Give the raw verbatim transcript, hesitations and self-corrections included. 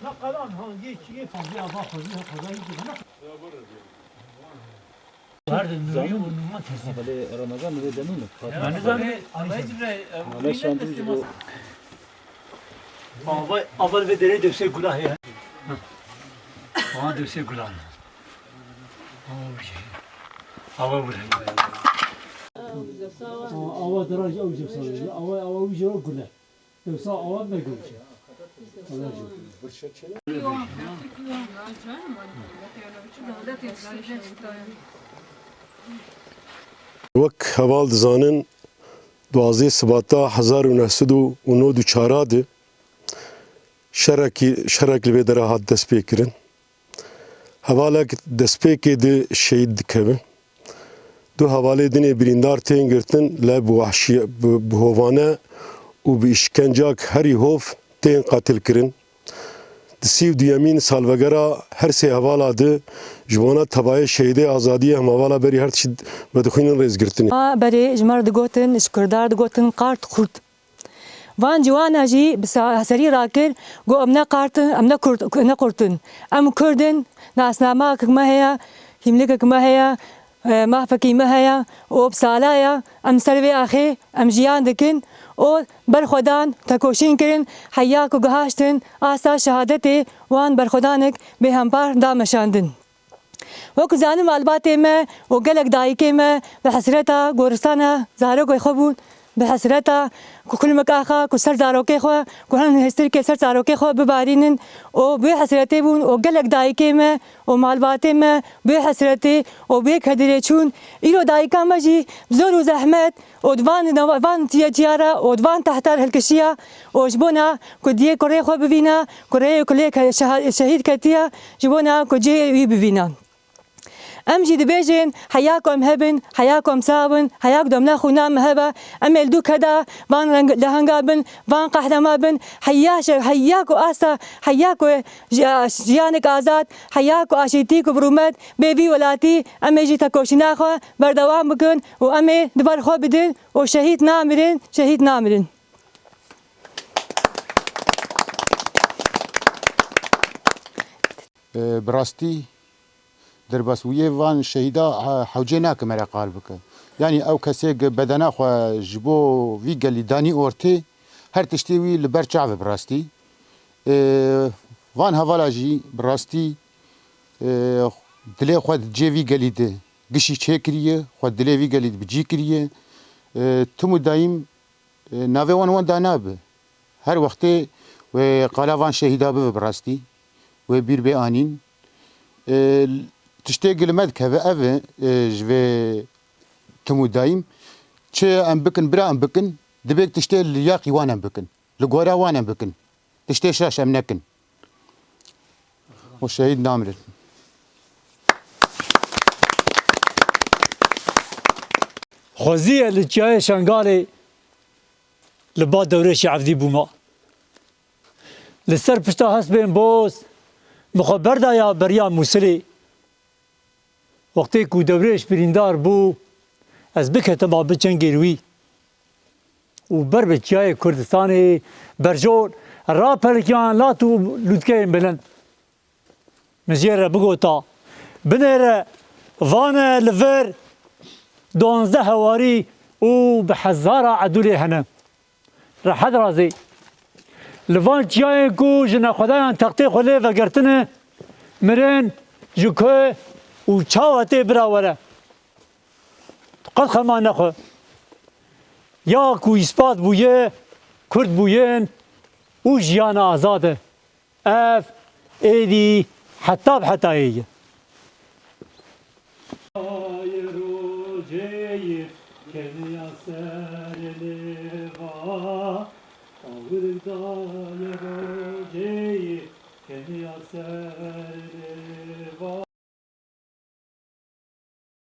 Ne kadar hangi kişiye fazla yapar, fazla yapar, fazla yapar. Her de nuri o numa kesin. Belê Ramazan nuri de nûne. Yani zaten Ava, ava ve derê dewsê gula heye. Ava dewsê gula. Ava bile. Ava deraj ew jefsa. Ava, ava ucura gule. Yoksa alan da göreceğiz. Wek heval dizanin, duwazdeh Sibata hezar û neh sed û nod û çar de şerekî, şerek li vê dera hat destpêkirin. Hevalek destpêkê di şehîd dikeve. Du hevalê dinê birîndar tên girtin, lê bi wahşî-, bi, bi hovane û bi îşkencak herî hov tên qetil kirin. Di sî û duyemîn salvegera her sê hevala di ji bona tebayê şehîdê azadiyê hemhevala berî her tişt vedixwînin rêzgirtinê. Ma berê ji me re digotin, ji Kurdan digotin qart, qurt. Van ciwana jî bi sa-, serî rakir, got, "Em ne qart in, em ne kurt, ne qurt in. Em kurd in, nasnameyek me heye, hîmlikek me heye, e, mafekî me heye û bi sala ye em ser vê axê em jiyan dikin û berxwedan, tekoşîn kirin, heya ku gihaştin asta şehadetê wan berxwedanek bêhempar dameşandin." Wekî zanin malbatê me û gelek dayikê me bi hesreta goristana zarokê xwe bûn, bi hesreta ku kulmek axa ku ser zarokê xwe, ku hin hêstirkê ser zarokê xwe bibarînin û bi wê hesretê bûn û gelek dayikê me û malbatê me bi wê hesretê û bi wê kedirê çûn. Îro dayika me jî bi zor û zehmet û di van, van tiye tiya re û di van tehta re hilkişiya û ji bona ku diyê kurê xwe bivîna, kurê, ku lê ke-, şeha-, şehîd ketiye, ji bona ku cihê wî bivîna. Em jî dibêjin, heya ku em hebin, heya ku em sax bin, heya ku demla xwîna me hebe, em ê li dû keda van reng-, lehenga bin, van qehrema bin, heya şe-, heya ku asta, heya ku ji-, jiyanek azad, heya ku aşîtî ku bi rûmet bê vî welatî, em ê jî tekoşîna xwe berdewam bikin û em ê di ber xwe bidin û şehîd namirin, şehîd namirin. E, bi rastî derbasbûyê van şehîda, e, hewcê nake me re qal bike. Yanî ew kesê ku bedena xwe ji bo vî gelî danî ortê, her tiştê wî li ber çav e bi rastî. E, van hevala jî bi rastî, e, dilê xwe di cê vî gelî de gişî çêkiriye, xwe dilê vî gelî de bi cî kiriye. E, tim û dayîm e, navê wan wenda nabe. Her wextê wê qala van şehîda bibe bi rastî. Wê bîr bê anîn. E, tiştê gi li me dikeve ev e, e, ji vê tim û dayîm. Çi em bikin, bira em bikin, dibê tiştê li yaqî wan em bikin. Li gora wan em bikin. Tiştê şaş em nekin. Û şehîd namirin. Xwezî ye li Çiyayê Şengalê li ba Dewrêşê Evdî bûma. Li ser pişta hespên boz bi xwe berdaya beriya Mûsilê. Wextê ku Dewrêş birîndar bû, ez biketim a bi çengên wî û ber bi Çiyayê Kurdistanê berjor rapelikiyan lat û lûtkeyên bilind. Min jê re bigota, binêre, vane li vir duwazdeh hewarî û bi hezara edûlê hene. Rehet razê. Li van çiyayên ku ji nexwedayan textê xwe lê vegirtine, mirin ji ku û çawa tê bira were. Qet xema nexwe. Ya ku îspat bûye, Kurd bûyên û jiyana azad e. Ev êdî heta bi hetayê ye. Rojê keniya ser lêva, awir daye rojê keniya ser lêva.